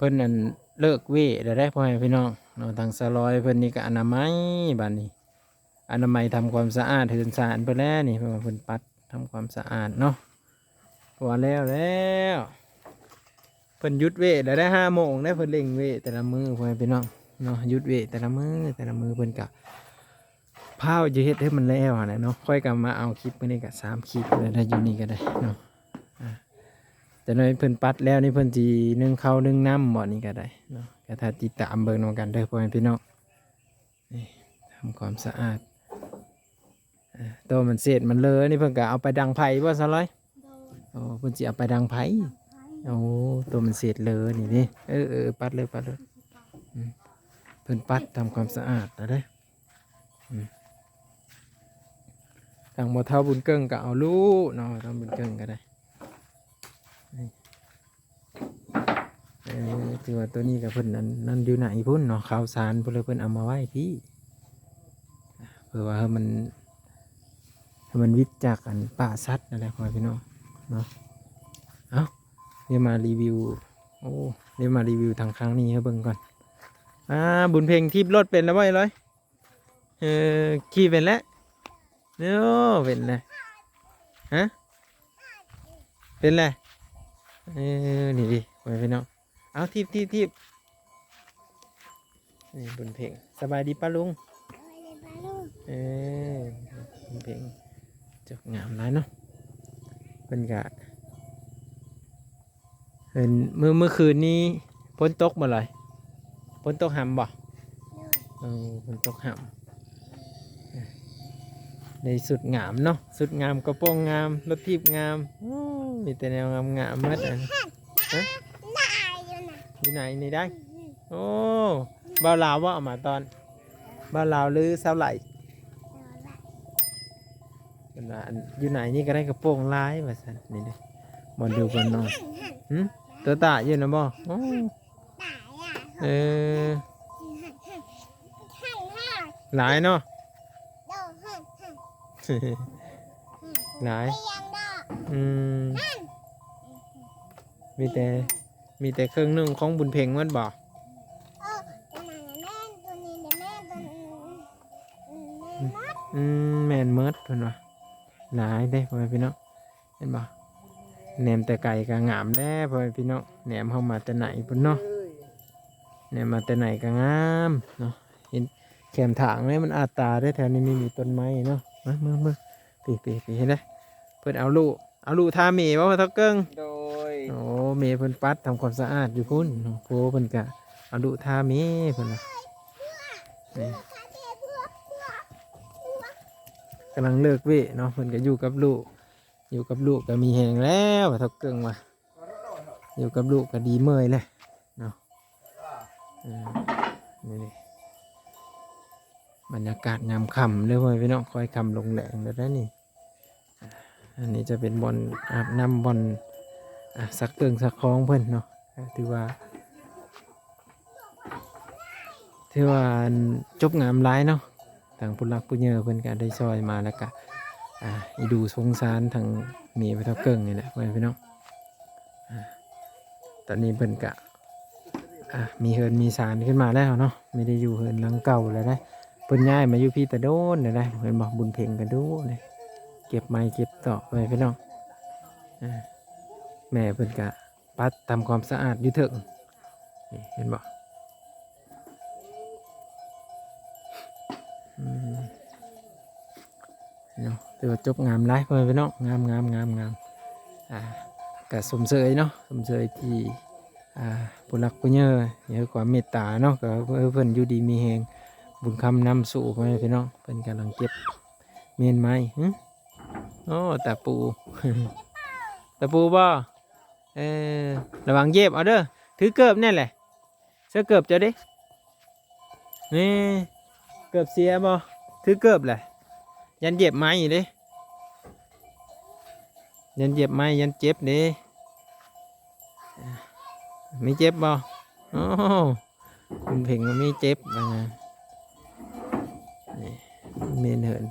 พิ่ນ ອັນ ເລີກເວແລ້ວເດ້ ພໍ່ແມ່ພີ່ນ້ອງເນາະ. ທາງສາວລອຍເພິ່ນນີ້ກໍອະນາໄມ ບາດນີ້ ອະນາໄມ ທຳຄວາມສະອາດເຮືອນຊານເພິ່ນແລ້ວນີ້ ເພາະວ່າເພິ່ນປັດ ທຳຄວາມສະອາດເນາະ ເພາະວ່າແລ້ວແລ້ວ. ເພິ່ນຢຸດເວແລ້ວໄດ໋ ຫ້າໂມງໄດ໋ ເພິ່ນເລັ່ງເວແຕ່ລະມື້ ພໍ່ແມ່ພີ່ນ້ອງເນາະ. ຢຸດເວແຕ່ລະມື້ ແຕ່ລະມື້ເພິ່ນກະພ້າວຈະເຮັດໃຫ້ມັນແລ້ວຫັ້ນແຫຼະເນາະ. ຂ້ອຍກະມາເອົາຄລິບມື້ນີ້ກະສາມຄລິບແລ້ວໄດ໋ ຢູ່ນີ້ກະໄດ້ເນາະ. ອາ ຈັກໜ້ອຍເພິ່ນປັດແລ້ວນີ້ ເພິ່ນຊິໜຶ້ງເຂົ້າໜຶ້ງນ້ຳບໍ່ ນີ້ກະໄດ້ເນາະ. ກະຖ້າຕິດຕາມເບິ່ງນຳກັນເດີ ພໍ່ແມ່ພີ່ນ້ອງ. ນີ້ ທຳຄວາມສະອາດ ເອີ ໂຕມັນເສດມັນເລີນີ້ ເພິ່ນກະເອົາໄປດັງໄຟບໍ່ ສາວລອຍ? ໂດຍ ໂອ້ ເພິ່ນຊິເອົາໄປດັງໄຟ ດັງໄຟ. ໂອ້ ໂຕມັນເສດເລີນີ້ເດ້. ເອີ ເອີ ປັດເລີຍ ປັດເລີຍ. ອືມ ເພິ່ນປັດທຳຄວາມສະອາດແລ້ວເດ້. ອືມ ທາງບໍ່ເຖົ້າບຸນເກິ່ງກໍເອົາລູກເນາະ ທາງບຸນເກິ່ງກໍໄດ້. ນີ້ ເອີ ຖືວ່າໂຕນີ້ກໍເພິ່ນ ອັນນັ້ນ ຢູ່ໃນພຸ້ນເນາະ ຂ່າວສານພຸ້ນ ເລີຍເພິ່ນເອົາມາໄວ້ພີ້ ເພື່ອວ່າໃຫ້ມັນ ໃຫ້ມັນວິດຈາກ ອັນ ປ່າສັດນັ້ນແຫຼະ ພໍ່ແມ່ພີ່ນ້ອງເນາະ. ເອົ້າ ດຽວມາຣີວິວ ໂອ້ ດຽວມາຣີວິວທາງຂ້າງນີ້ໃຫ້ເບິ່ງກ່ອນ. ອ່າ ບຸນເພັງຖີບລົດເປັນແລ້ວບໍ່ ເອີຍ? ເອີ ຂີ່ເປັນແລ້ວ ໂອ້ ເປັນແລ້ວ ຮະ ເປັນແລ້ວ. ເອີ ນີ້ດິ ພໍ່ແມ່ພີ່ນ້ອງ ເອົາ ຖີບ ຖີບ ຖີບ. ນີ້ບຸນເພັງ ສະບາຍດີປ້າລຸງ. ສະບາຍດີປ້າລຸງ. ເອີ ບຸນເພັງ ຈົບງາມຫຼາຍເນາະ. ເພິ່ນກະ ເຫັນມື້ ມື້ຄືນນີ້ຝົນຕົກບໍ່ລອຍ? ຝົນຕົກຫຳບໍ່? ໂດຍ. ເອີ ຝົນຕົກຫຳ ໄດ້ຊຸດງາມເນາະ ຊຸດງາມ ກະໂປງງາມ ລົດຖີບງາມ ໂອ້ ມີແຕ່ແນວງາມໆໝົດ. ຮະ ຢູ່ໃນນີ້ໄດ໋. ໂອ້ ບ່າວລາວບໍ່ເອົາມາຕ້ອນ? ບ່າວລາວ ຫຼື ສາວໄຫຼ? ເພິ່ນວ່າ ອັນ ຢູ່ໃນນີ້ກໍໄດ້ກະໂປງຫຼາຍວ່າຊັ້ນ. ນີ້ເດ້ ບ່ອນຢູ່ບ່ອນນອນ. ຫຶ ໂຕຕາຢູ່ນະບໍ່? ໂອ້ ເອີ ຫຼາຍເນາະ ຫຼາຍ. ອືມ ມີແຕ່ ມີແຕ່ເຄື່ອງນຸ່ງຂອງບຸນເພັງໝົດບໍ່? ເອີ ໂຕນັ້ນແມ່ນ ໂຕນີ້ແມ່ນ ໂຕນີ້ ອືມ ແມ່ນໝົດເພິ່ນວ່າ. ຫຼາຍເດ້ ພໍ່ແມ່ພີ່ນ້ອງ ເຫັນບໍ່? ແນມແຕ່ໄກກະງາມແລ້ວ ພໍ່ແມ່ພີ່ນ້ອງ ແນມເຮົາມາແຕ່ໃນພຸ້ນເນາະ ແນມມາແຕ່ໃນກະງາມເນາະ. ເຫັນແຄມທາງແລ້ວມັນອາດຕາເດ້ ແຖວນີ້ມີ ມີຕົ້ນໄມ້ເນາະ. ມາ ມາ ມາ ປີ ປີ ປີ ເຫັນເດ້ ເພິ່ນເອົາລູກ ເອົາລູກທາເມບໍ່ ພໍ່ເຖົ້າເກິ່ງ? ໂດຍ. ໂອ້ ເມເພິ່ນປັດທຳຄວາມສະອາດຢູ່ພຸ້ນເນາະ. ໂອ້ ເພິ່ນກະເອົາລູກທາເມເພິ່ນນະ. ນີ້ ກຳລັງເລີກເວເນາະ ເພິ່ນກະຢູ່ກັບລູກ ຢູ່ກັບລູກກະມີແຮງແລ້ວ ພໍ່ເຖົ້າເກິ່ງວ່າ ຢູ່ກັບລູກກະດີເມື່ອຍແລ້ວເນາະ. ເອີ ນີ້ ບັນຍາກາດຍາມຄ່ຳເດີ ພໍ່ແມ່ພີ່ນ້ອງ ຄ່ອຍຄ່ຳລົງແລງແລ້ວໄດ໋ນີ້. ອັນນີ້ຈະເປັນບ່ອນອາບນ້ຳ ບ່ອນ ອາ ຊັກເຄື່ອງຊັກຂອງເພິ່ນເນາະ. ຖືວ່າ ຖືວ່າ ອັນ ຈົບງາມຫຼາຍເນາະ. ທາງຜູ້ຫຼັກຜູ້ໃຫຍ່ເພິ່ນກະໄດ້ຊ່ອຍມາ ແລ້ວກະ ອາ ອີດູສົງສານທາງເມພໍ່ເຖົ້າເກິ່ງນີ້ແຫຼະ ພໍ່ແມ່ພີ່ນ້ອງ. ອາ ຕອນນີ້ເພິ່ນກະ ອາ ມີເຮືອນມີຊານຂຶ້ນມາແລ້ວເນາະ ບໍ່ໄດ້ຢູ່ເຮືອນຫຼັງເກົ່າແລ້ວເດ້. ເພິ່ນຍ້າຍມາຢູ່ພີ້ແຕ່ດົນແລ້ວເດ້ ເຫັນບໍ່? ບຸນເພັງກະດູເດ້ ເກັບໄມ້ເກັບຕອກໄວ້ພີ່ນ້ອງ. ອາ ແມ່ເພິ່ນກະປັດທຳຄວາມສະອາດຢູ່ເທິງ ນີ້ ເຫັນບໍ່? ອືມ ເນາະ ຖືວ່າຈົບງາມຫຼາຍ ພໍ່ແມ່ພີ່ນ້ອງ ງາມ ງາມ ງາມ ງາມ. ອາ ກະຊົມເຊີຍເນາະ ຊົມເຊີຍທີ່ ອາ ຜູ້ຫຼັກຜູ້ໃຫຍ່ໃຫ້ຄວາມເມດຕາເນາະ ກະໃຫ້ເພິ່ນຢູ່ດີມີແຮງ ບຸນຄຳນຳສູ່ ພໍ່ແມ່ພີ່ນ້ອງ. ເພິ່ນກຳລັງເກັບເມນໄມ້ ຫຶ ໂອ້ ຕາປູ ຕາປູບໍ່? ເອີ ລະວັງເຢັບເອົາເດີ ຖືເກີບແນ່ແຫຼະ. ເສື້ອເກີບເຈົ້າເດ້ ນີ້ ເກີບເສຍບໍ່? ຖືເກີບແຫຼະ ຢ້ານເຈັບໄມ້ເດ້ ຢ້ານເຈັບໄມ້ ຢ້ານເຈັບເດ້. ມີເຈັບບໍ່? ໂອ້ ຄຸນເພັງມີເຈັບ ວ່າຊັ້ນ. ນີ້ ເມນເຫີນ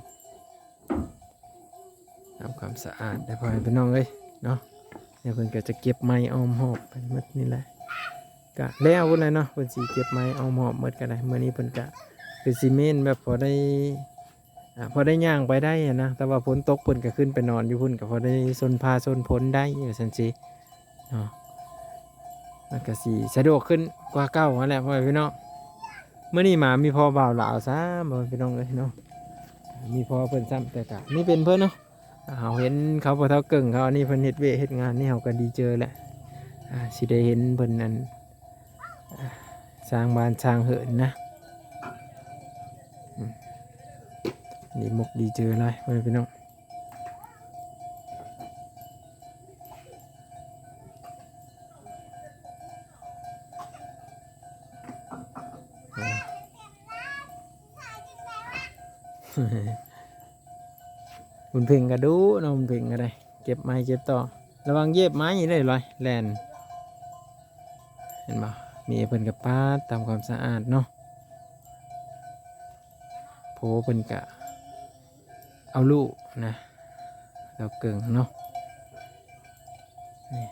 ທຳຄວາມສະອາດໄດ້ ພໍ່ແມ່ພີ່ນ້ອງເອີຍເນາະ. ແລ້ວເພິ່ນກະຈະເກັບໄມ້ອ້ອມຮອບໄປໝົດນີ້ແຫຼະ ກ ກະແລ້ວພຸ້ນແຫຼະເນາະ ເພິ່ນຊິເກັບໄມ້ອ້ອມຮອບໝົດກະໄດ້. ມື້ນີ້ເພິ່ນກະຄືຊິເມນແບບພໍໄດ້ ອ່າ ພໍໄດ້ຍ່າງໄປໄດ້ຫັ້ນນະ ແຕ່ວ່າຝົນຕົກເພິ່ນກະຂຶ້ນໄປນອນຢູ່ພຸ້ນ ກະພໍໄດ້ຊົນຟ້າຊົນຝົນໄດ້ວ່າຊັ້ນຊິເນາະ. ມັນກະຊິສະດວກຂຶ້ນກວ່າເກົ່າຫັ້ນແຫຼະ ພໍ່ແມ່ພີ່ນ້ອງ. ມື້ນີ້ມາມີພໍບ່າວລາວຊ້ຳ ພໍ່ແມ່ພີ່ນ້ອງເອີຍເນາະ ມີພໍເພິ່ນຊ້ຳ ແຕ່ກະມີເປັນເພິ່ນເນາະ. ເຮົາເຫັນເຂົາ ພໍ່ເຖົ້າເກິ່ງເຂົາ ອັນນີ້ເພິ່ນເຮັດວຽກເຮັດງານ ນີ້ເຮົາກໍດີໃຈແຫຼະ ອ່າ ຊິໄດ້ເຫັນເພິ່ນນັ້ນ ອ່າ ສ້າງບ້ານສ້າງເຮືອນນະ. ອືມ ດີມົກດີໃຈຫຼາຍ ພໍ່ແມ່ພີ່ນ້ອງ. ບຸນເພັງກະດຸເນາະ ບຸນເພັງກະໄດ້ ເກັບໄມ້ເກັບຕອກ ລະວັງຢຽບໄມ້ເດີລອຍ ແລ່ນ ເຫັນບໍ່? ເມຍເພິ່ນກະປາດທຳຄວາມສະອາດເນາະ ໂພເພິ່ນກະເອົາລູກນະ ເຖົ້າເກິ່ງເນາະ. ນີ້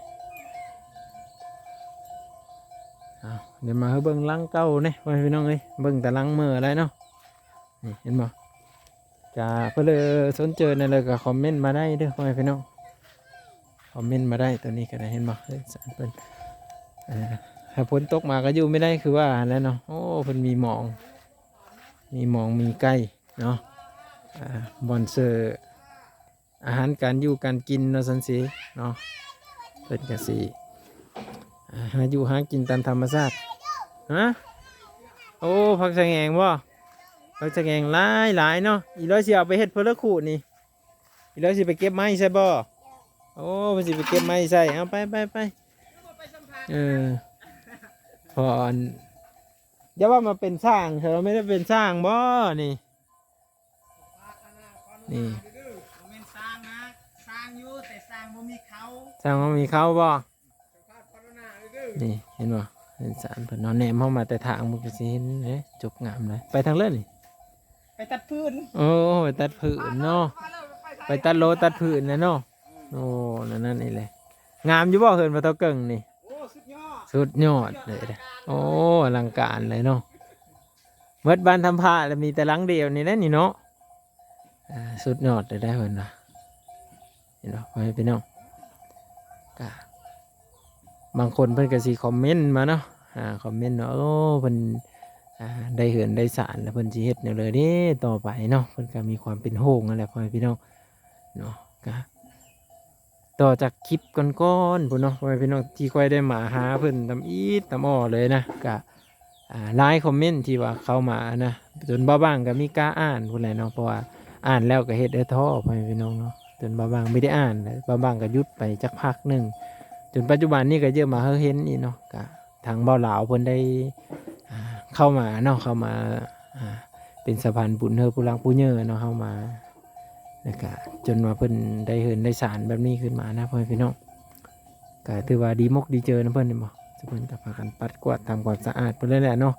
ເອົາ ດຽວມາໃຫ້ເບິ່ງຫຼັງເກົ່ານີ້ ພໍ່ແມ່ພີ່ນ້ອງເອີຍ ເບິ່ງແຕ່ຫຼັງເມີໄດ້ເນາະ. ນີ້ເຫັນບໍ່? ກະເພິ່ນເລີຍສົນໃຈແນວໃດກະຄອມເມັນມາໄດ້ເດີ ພໍ່ແມ່ພີ່ນ້ອງ ຄອມເມັນມາໄດ້. ໂຕນີ້ກະໄດ້ ເຫັນບໍ່? ເອີ ເພິ່ນ ເອີ ຖ້າຝົນຕົກມາກະຢູ່ບໍ່ໄດ້ຄືວ່າຫັ້ນແຫຼະເນາະ. ໂອ້ ເພິ່ນມີໝອງ ມີໝອງມີໄກ່ເນາະ ອ່າ ບ່ອນເຊີ ອາຫານການຢູ່ການກິນວ່າຊັ້ນຊິເນາະ. ເພິ່ນກະຊິ ອ່າ ຫາຢູ່ຫາກິນຕາມທຳມະຊາດ. ຮະ? ໂອ້ ຜັກສະແຫງບໍ່? ຜັກສະແຫງຫຼາຍໆເນາະ. ອີຫຼ້ອຍຊິເອົາໄປເຮັດເພີລະຂູດນີ້ ອີຫຼ້ອຍຊິໄປເກັບໄມ້ໃສ່ບໍ່? ໂອ້ ເພິ່ນຊິໄປເກັບໄມ້ໃສ່. ເອົາ ໄປ ໄປ ໄປ. ເອີ ພໍອັນ ຢ່າວ່າມາເປັນຊ່າງ ເຂົາບໍ່ໄດ້ເປັນຊ່າງບໍ່ນີ້? ນີ້ ບໍ່ແມ່ນສ້າງນະ ສ້າງຢູ່ ແຕ່ສ້າງບໍ່ມີເຂົ້າ ສ້າງບໍ່ມີເຂົ້າບໍ່? ນີ້ເຫັນບໍ່? ເຫັນສານເພິ່ນເນາະ ແນມເຮົາມາແຕ່ທາງ ມັນກະຊິເຫັນເດ້ ຈົກງາມເລີຍ. ໄປທາງເລີຍນີ້ ໄປຕັດຟືນ. ໂອ້ ໄປຕັດຟືນເນາະ ໄປຕັດໂລຕັດຟືນນະເນາະ. ໂອ້ ນັ້ນໆ ນີ້ແຫຼະ ງາມຢູ່ບໍ່ເຮືອນພໍ່ເຖົ້າເກິ່ງນີ້? ໂອ້ ສຸດຍອດ ສຸດຍອດເລີຍເດ້. ໂອ້ ອະລັງການເລີຍເນາະ. ໝົດບ້ານທຳພະແລ້ວ ມີແຕ່ຫຼັງດຽວນີ້ແຫຼະນີ້ເນາະ. ອ່າ ສຸດຍອດເລີຍໄດ໋ເພິ່ນວ່າ ເຫັນບໍ່ ພໍ່ແມ່ພີ່ນ້ອງ? ກະບາງຄົນເພິ່ນກະຊິຄອມເມັນມາເນາະ ອ່າ ຄອມເມັນວ່າ ໂອ້ ເພິ່ນ ອ່າ ໄດ້ເຮືອນໄດ້ຊານແລ້ວ ເພິ່ນຊິເຮັດແນວໃດເດ້ຕໍ່ໄປເນາະ. ເພິ່ນກະມີຄວາມເປັນຫ່ວງຫັ້ນແຫຼະ ພໍ່ແມ່ພີ່ນ້ອງເນາະ. ກະ ຕໍ່ຈາກຄລິບກ່ອນໆ ພຸ້ນເນາະ ພໍ່ແມ່ພີ່ນ້ອງ ທີ່ຂ້ອຍໄດ້ມາຫາເພິ່ນຕຳອິດຕຳອໍເລີຍນະ ກະ ອ່າ ຫຼາຍຄອມເມັນທີ່ວ່າເຂົ້າມານະ ຈົນບ່າວບາງກະມີກາອ່ານພຸ້ນແຫຼະເນາະ ເພາະວ່າອ່ານແລ້ວກະເຮັດໃຫ້ທໍ້ ພໍ່ແມ່ພີ່ນ້ອງເນາະ. ຈົນບ່າວບາງບໍ່ໄດ້ອ່ານ ບ່າວບາງກະຢຸດໄປຈັກພັກໜຶ່ງ ຈົນປັດຈຸບັນນີ້ກະເລີ່ມມາໃຫ້ເຫັນອີກເນາະ. ກະ ທາງບ່າວລາວເພິ່ນໄດ້ ອ່າ ເຂົ້າມາເນາະ ເຂົ້າມາ ອ່າ ເປັນສະພານບຸນໃຫ້ຜູ້ຫຼັກຜູ້ໃຫຍ່ເນາະ ເຮົາມາ ແລ້ວກະຈົນວ່າເພິ່ນໄດ້ເຮືອນໄດ້ຊານແບບນີ້ຂຶ້ນມານະ ພໍ່ແມ່ພີ່ນ້ອງ. ກະຖືວ່າດີມົກດີໃຈນຳເພິ່ນ ເຫັນບໍ່? ເພິ່ນກະພາກັນປັດກວາດທຳຄວາມສະອາດເພິ່ນເລີຍແຫຼະເນາະ.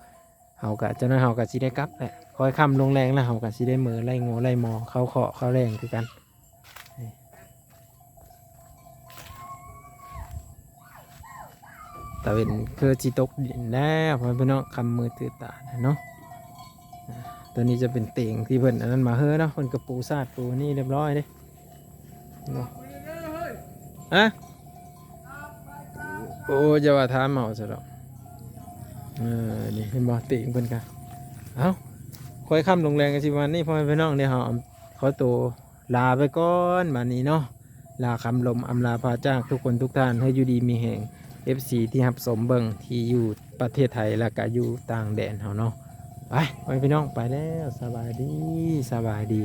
ເຮົາກະ ຈັກໜ້ອຍເຮົາກະຊິໄດ້ກັບແຫຼະ ຄ່ອຍຄ່ຳລົງແລງແລ້ວ ເຮົາກະຊິໄດ້ເມືອໄລ່ງົວໄລ່ມໍ ເຂົ້າຄອກເຂົ້າແລງຄືກັນ. ຕາເວັນຄືຊິຕົກດິນແລ້ວ ພໍ່ແມ່ພີ່ນ້ອງ ຄ່ຳມືດຕື່ນຕາແລ້ວເນາະ. ອ່າ ໂຕນີ້ຈະເປັນເຕີງທີ່ເພິ່ນອັນນັ້ນມາເຮີເນາະ ເພິ່ນກະປູສາດປູນີ້ຮຽບຮ້ອຍເດ້ເນາະ. ຮະ? ໂອ້ ຢ່າວ່າຖາມເອົາຊະດອກ. ເອີ ນີ້ເຫັນບໍ່ ເຕີງເພິ່ນກະ ເອົ້າ ຄ່ອຍຄ່ຳລົງແລງກະຊິປະມານນີ້ ພໍ່ແມ່ພີ່ນ້ອງ ດຽວເຮົາຂໍໂຕ ລາໄປກ່ອນບາດນີ້ເນາະ. ລາຄຳລົມອຳລາພາຈາກທຸກຄົນທຸກທ່ານ ໃຫ້ຢູ່ດີມີແຮງ ເອັຟຊີ ທີ່ຮັບຊົມເບິ່ງ ທີ່ຢູ່ປະເທດໄທ ແລ້ວກະຢູ່ຕ່າງແດນເຮົາເນາະ. ໄປ ພໍ່ແມ່ພີ່ນ້ອງ ໄປແລ້ວ ສະບາຍດີ ສະບາຍດີ.